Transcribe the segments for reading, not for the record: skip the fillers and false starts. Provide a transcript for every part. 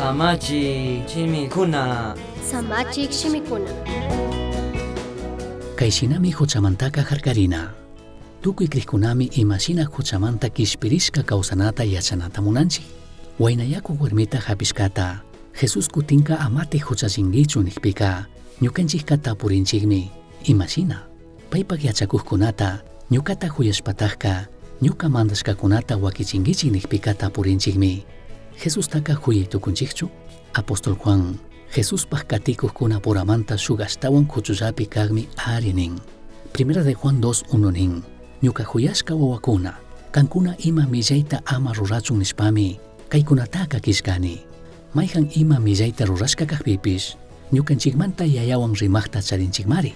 Samachik shimikuna. Samachik shimikuna. Kay shinami huchamantaka harkarina. Tukuy crijkunami ima shina huchamanta kishpirishka kawsanata yachanata munanchik. Waynayaku warmita hapishkata Jesús kutinka amatik huchallinkichu nikpika ñukanchikka tapurinchikmi ima shina. Paypak yachakukkunata ñukata huyashpatakka ñuka mandashkakunata wakichinkichik nikpika tapurinchikmi. Jesustaka huyay tukunchikchu? Apóstol Juan Jesuspaj katikuqkunapuramanta shuk ashtawan kuchullapi kaqmi ari nin. Primera de Juan 2.1 nin. Ñuka huyashka wawakuna, kankuna ima millayta ama rurachun nishpami, kaykunataka killkani. Mayhan ima millayta rurashka kajpipish, ñukanchikmanta yayawan rimaqta charinchikmari.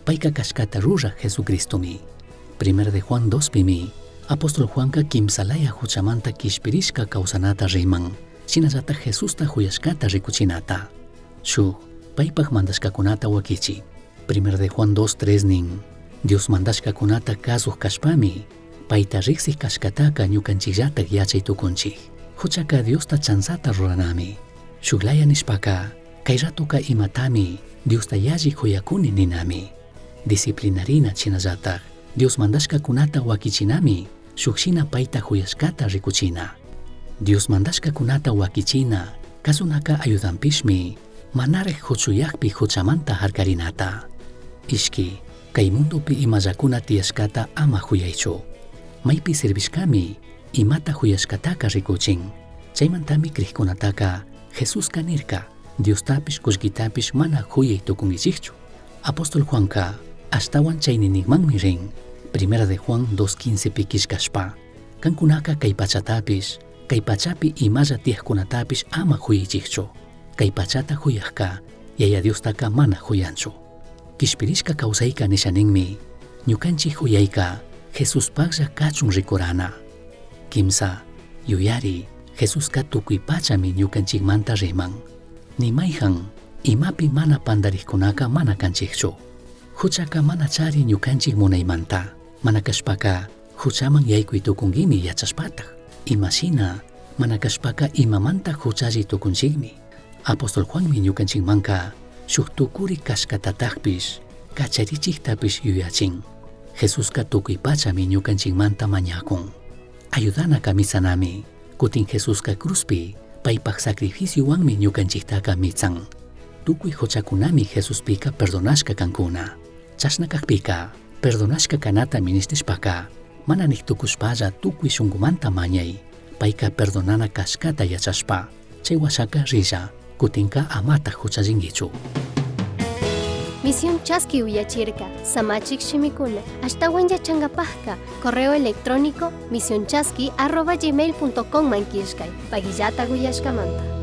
Payka kashkata ruraj Jesucristomi. Primera de Juan 2 pimi, apóstol Juanka kimsalaya huchamanta kishpirishka kawsanata riman, shinallata Jesusta huyashkata rikuchinata. Shuk, paypak mandashkakunata wakichi. Primera de Juan 2.3 nin, Dios mandashkakunata kasuj kashpami, payta riksik kashkataka ñukanchikllatak yachay tukunchik. Huchaka Diosta chanzata ruranami. Shuklaya nishpaka, kay ratuka imatami Diosta yalli huyakuni ninami. Disciplinarina chinallatak, Dios mandashkakunata wakichinami, shuk shina payta huyashkata rikuchina. Dios mandashkakunata wakichina, kasunaka ayudanpishmi, manaraj huchuyakpi huchamanta harkarinata. Ishki, kay mundopi imallakuna tiyashkata ama huyaychu. Maypi servishkami, imata huyashkataka rikuchin. Chaymantami crijkunataka Jesuska nirka, Diostapish kullkitapish mana huyay tukunkichikchu. Apóstol Juanka ashtawan chayninikmanmi rin. Primera de Juan 2.15 pi killkashpa. Kankunaka kay pachatapish, kay pachapi imalla tiyajkunatapish ama huyaychikchu. Kay pachata huyajka, Yaya Diostaka mana huyanchu. Kishpirishka kawsayka nisha ninmi, ñukanchik huyayka Jesuspaklla kachun rikurana. Kimsa, yuyari, Jesuska tukuy pachami ñukanchikmanta riman. Ni mayhan, imapi mana pandarikkunaka mana kanchikchu. Huchaka mana chari ñukanchik munaymanta, mana kashpaka huchaman yaykuy tukunkimi yachashpatak. Imashina, mana kashpaka imamanta huchalli tukunchikmi. Apóstol Juanmi ñukanchikmanka shuk tukuri kashkatatakpish, kacharichiktapish yuyachin. Jesuska tukuy pachami ñukanchikmanta mañakun. Ayudanaka mitsanami, kutin Jesuska cruzpi paypak sacrificiowanmi ñukanchiktaka mitsan. Tukuy huchakunami Jesuspika perdonashka kankuna. Chashna kakpika, perdonashka kanata ministishpaka, mana nik tukushpalla tukuy shunkumanta mañay, payka perdonana kashkata yachashpa, chay washaka rilla, kutinka amatak huchallinkichu. Misión Chaski uyachirka, Samachik shimikuna, ashtawan yachangapajka, correo electrónico misionchaski@gmail.com man killkay, paguillata uyashkamanta.